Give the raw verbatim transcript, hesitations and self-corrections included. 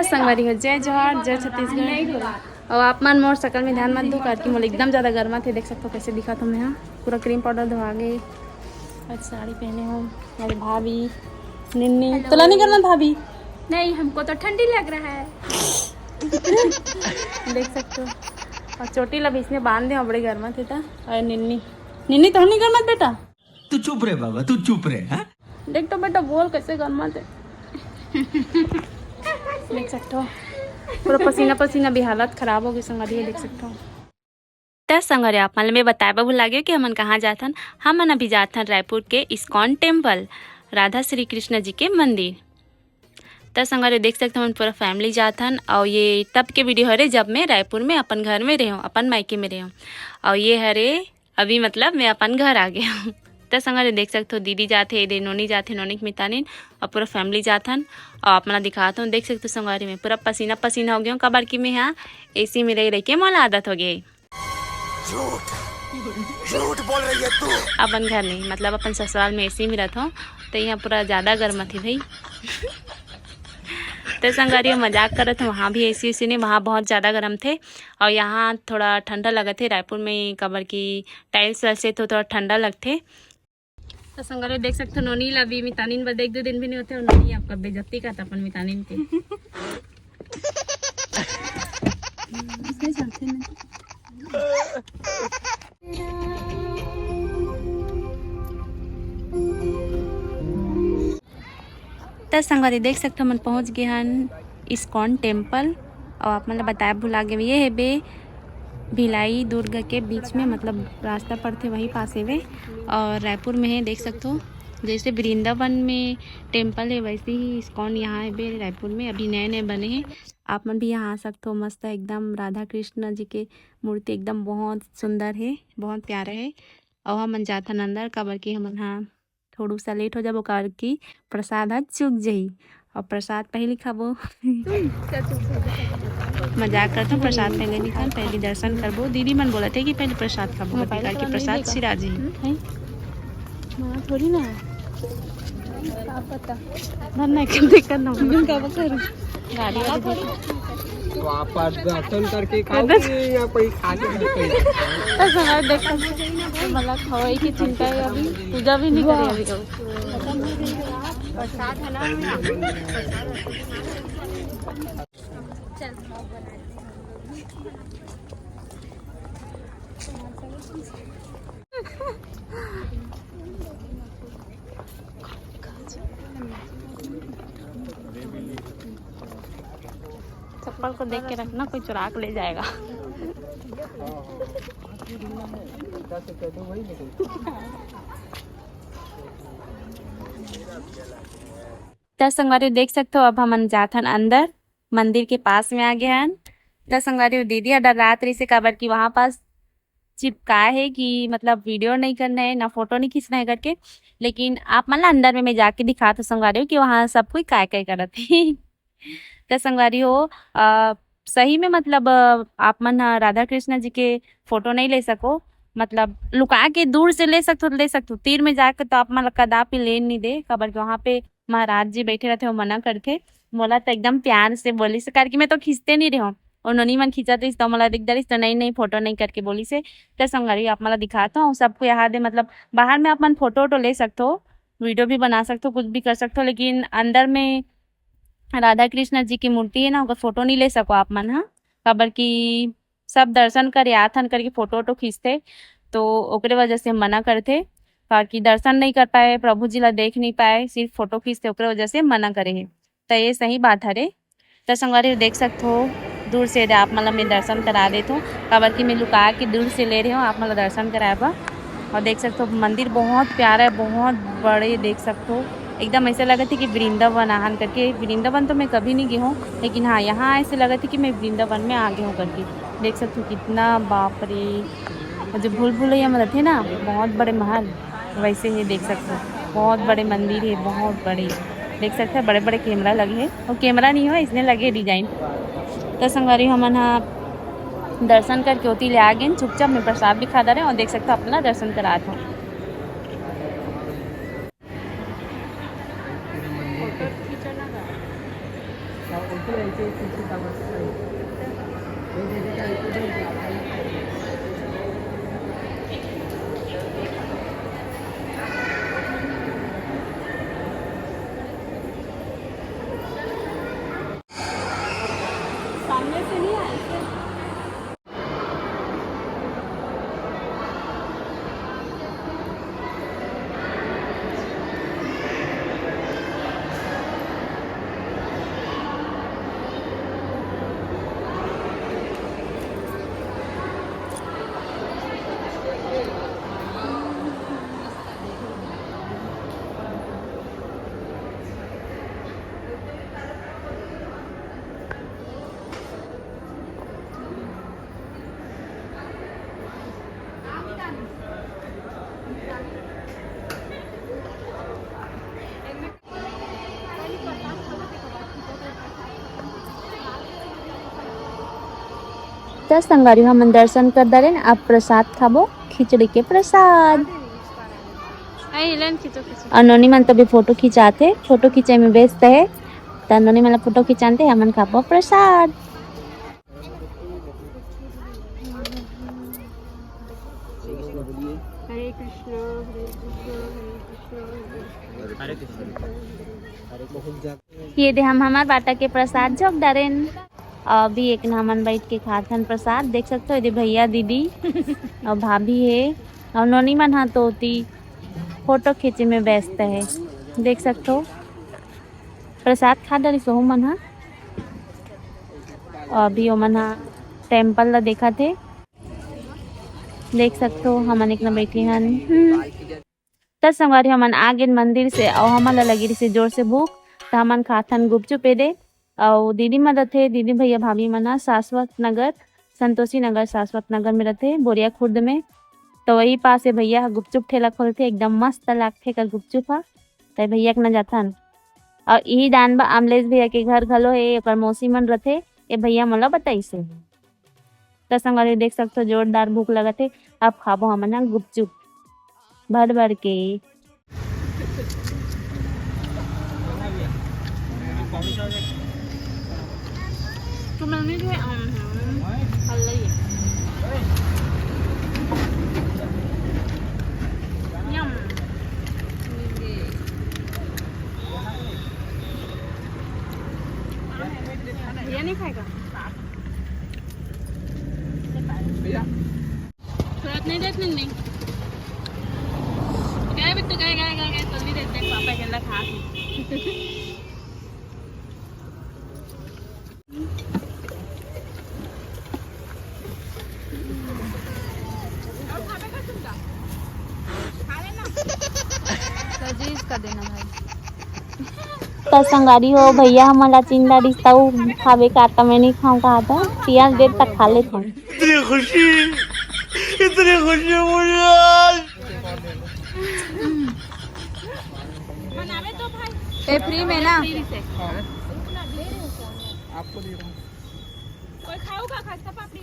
संगवारी हो, जय जोहार, जय छत्तीसगढ़। अउ आप मन मोर सकल में ध्यान मत दो, काबर कि मोला एकदम ज्यादा गर्मा थे। देख सकथो कैसे दिखत हों मैं हा, पूरा क्रीम पाउडर धोआ गे। आज साड़ी पहने हों, अरे भाभी, निन्नी, hello। तोला नहीं करना भाभी? नहीं, हमको तो ठंडी लग रहा है। देख सकथो, अउ चोटी ला बीच में बांध दे, बड़े गर्मा थे ता। अरे निन्नी, निन्नी तो नहीं गर्मा बेटा। तू चुप रे बाबा, तू चुप रे, हाँ? देख तो बेटा, बोल कैसे गर्मा थे। देख सकथो, पूरा पसीना पसीना भी हालत खराब हो गई संगवारी, देख सकथो। त संगवारी, आप मन ल मैं बताए बर भुला गेंव कि हमन कहाँ जाथन। हमन अभी जाथन रायपुर के इस्कॉन टेम्पल, राधा श्री कृष्ण जी के मंदिर। त संगवारी, देख सकथो, हमन पूरा फैमिली जाथन। अउ ये तब के वीडियो हरे, जब मैं रायपुर में अपन घर में रहेंव, अपन मायके में रहेंव। अउ ये हरे अभी, मतलब, मैं अपन घर आ गेंव। त संगवारी, देख सकथो, दीदी जाथे, एदे नोनी जाथे, नोनी के मितानिन, अउ पूरा फैमिली जाथन। अउ आप मन ल दिखात हों, देख सकथो संगवारी, मैं पूरा पसीना पसीना हो गेंव, काबर कि मैं हा एसी में रहि रहि के मोला आदत हो गे। झूठ, झूठ बोल रही है तू। अपन घर नहीं, मतलब अपन ससुराल में एसी में रहत हों, त यहाँ पूरा ज्यादा गर्म थे भाई। त संगवारी, मजाक करत हों, वहाँ भी एसी उसी नहीं, वहाँ बहुत ज्यादा गर्म थे। अउ यहाँ थोड़ा ठंडा लगत हे रायपुर में, काबर कि टाइल्स वाइल्स हे तो थोड़ा ठंडा लगथे। त संगवारी, देख सकथो, नोनी ला भी मितानिन बर एक दो दिन भी नहीं होथे, अउ नोनी आपका बेइज्जती करत अपन मितानिन के। त संगवारी, देख सकथो, हमन पहुंच गे हन इस्कॉन टेम्पल। अउ आप मन ल बताए भुला गेंव, ये हे बे भिलाई दुर्ग के बीच में, मतलब रास्ता पड़थे वहीं पास हे बे। अउ रायपुर में हे, देख सकथो, जैसे वृंदावन में टेम्पल हे वैसे ही इस्कॉन यहाँ हे बे रायपुर में, अभी नए नए बने हे। आप मन भी यहाँ आ सकथो, मस्त एकदम राधा कृष्ण जी के मूर्ति एकदम बहुत सुंदर हे, बहुत प्यारा हे। अउ हमन जाथन अंदर, काबर कि हमन हा थोड़ू सा लेट हो जाबो, काबर कि प्रसाद ह चूक जही, अउ प्रसाद पहली खाबो। मजाक करथों, प्रसाद पहले नहीं खान, पहली दर्शन करबो। दीदी मन बोलत हे कि पहले प्रसाद खाबो, हाँ, कथी पहले काबर कि तो प्रसाद नहीं सिरा जही। हम्म, है। हाँ, थोड़ी ना। का पता। धर ना, एक दिक्कत ना हो। का पता। गाड़ी वाली दीदी। तो आप आज दर्शन करके खाओगे या कोई खा के भी खाओगे? ऐसा ना देखो, मतलब खवाई की चिंता है, अभी पूजा भी नहीं करी अभी तो। प्रसाद है ना, प्रसाद। चल। चप्पल को देख के रखना, कोई चुरा के ले जाएगा। त संगवारी देख सकथो, अब हमन जाथन अंदर, मंदिर के पास में आ गे हन। त संगवारी दीदी ह डर्रात रहिसे, काबर कि वहाँ पास चिपकाए हे कि मतलब वीडियो नहीं करना है, ना फोटो नहीं खींचना है करके। लेकिन आप मन ला अंदर में मैं जाके दिखात हों संगवारी हो कि वहाँ सब कोई काय काय करत हे। त संगवारी हो, अ, सही में मतलब, अ, आप मन ह राधा कृष्ण जी के फोटो नहीं ले सको, मतलब लुका के दूर से ले सकथो, ले सकथो, तीर में जाके तो आप मन ला कदापि लेन नहीं दे, काबर कि वहाँ पे महाराज जी बैठे रहते, वो मना करथे। मोला तो एकदम प्यार से बोलिस, काबर कि मैं तो खींचते नहीं रहेंव, अउ नोनी मन खींचत रहिस, तो मोला दिख डरिस, तो नहीं, नहीं, फोटो नहीं करके बोलिसे। त संगवारी, आप मन ला दिखात हों, सबको यहाँ दे, मतलब बाहर में आप मन फोटो वोटो ले सकथो, वीडियो भी बना सकथो, कुछ भी कर सकथो, लेकिन अंदर में राधा कृष्ण जी की मूर्ति है ना, ओकर फोटो नहीं ले सको आप मन ह, काबर कि सब दर्शन करे आथन करके फोटो वोटो खींचथे, तो ओकरे वजह से मना करथे, काबर कि दर्शन नहीं कर पाए, प्रभु जी ला देख नहीं पाए, सिर्फ फोटो खींचथे, ओकरे वजह से मना करे हे। त ये सही बात हरे। त संगवारी हो देख सकथो, दूर से एदे आप मन ला मैं दर्शन करा देथों, काबर कि मैं लुका के दूर से ले रहेंव आप मन ला दर्शन कराए बर। अउ देख सकथो मंदिर बहुत प्यारा है, बहुत बड़े देख सकथो, एकदम ऐसे लगत हे कि वृंदावन आहन करके। वृंदावन तो मैं कभी नहीं गे हों, लेकिन हाँ, यहाँ ऐसे लगत हे कि मैं वृंदावन में आ गे हों करके। देख सकथो कितना, बाप रे, जो भूल भुलैया में रहिथे ना, बहुत बड़े महल, वैसे ही देख सकथो, बहुत बड़े मंदिर है, बहुत बड़े। देख सकथो बड़े बड़े कैमरा लगे हे, अउ कैमरा नहीं हो, इसने लगे डिजाइन। त संगवारी, हमन ह दर्शन करके ओती ले आ गेन, चुपचाप मैं प्रसाद भी खा डारेंव अउ देख सकथो अपना दर्शन करात हों। सामने से नहीं आए थे। त संगवारी हो, हमन दर्शन कर डरेन। अब प्रसाद खाबो, खिचड़ी के प्रसाद। आई, लेन खींचो, खींचो। अउ नोनी मन तो अभी फोटो खिंचाथे, फोटो खींचे में व्यस्त हे। त नोनी मन ला फोटो खिंचाथे, हमन खाबो प्रसाद। हरे कृष्णा, हरे कृष्णा, हरे कृष्णा, हरे कृष्णा। ये दे हम हमार बाटा के प्रसाद झोंक डरेन। अभी एक ना हमन बैठ के खात हन प्रसाद। देख सकथो, ये दे भैया, दीदी अउ भाभी हे, अउ नोनी मन ह तो ओती फोटो खींचे में व्यस्त हे। देख सकथो, प्रसाद खा डरिस ओहू मन ह। अभी ओमन ह टेम्पल ला देखत हे। देख सकथो, हमन एक न बैठे हन। हम्म। त संगवारी, हमन आ गेन मंदिर से, अउ हमन ला लगी रहिसे जोर से भूख, त हमन खाथन गुपचुप ए दे। अउ दीदी मन रथे, दीदी भैया भाभी मन ह शाश्वत नगर, संतोषी नगर, शाश्वत नगर में रथे, बोरिया खुर्द में। त वही पास ए भैया ह गुपचुप ठेला खोलथे, एकदम मस्त लागथे एकर गुपचुप ह। त भैया के न जाथन। अउ इही डान बा अमलेश भैया के घर घलो हे, ओकर मौसी मन रथे, ए भैया मोला बताइस हे। त संगवारी देख सकथो, जोरदार भूख लगत हे। अब खाबो हमन ह गुपचुप भर भर के। ये नहीं खाएगा। सूरत नहीं देख नन्नी। गए बिट्टू, गए, गए, गए, गए, तो नहीं देते, पापा के अंदर खा के। लजीज का देना भाई। त संगवारी हो, भैया हमन ला चिंदा दिस तउ खाबे का, त मैं नहीं खाऊं कहा था, पियाज देर तक खा लेत हूं। इतनी खुशी, इतनी खुशी मुझे आज। ए, फ्री में ना। कोई खाऊगा खस्ता पापड़ी?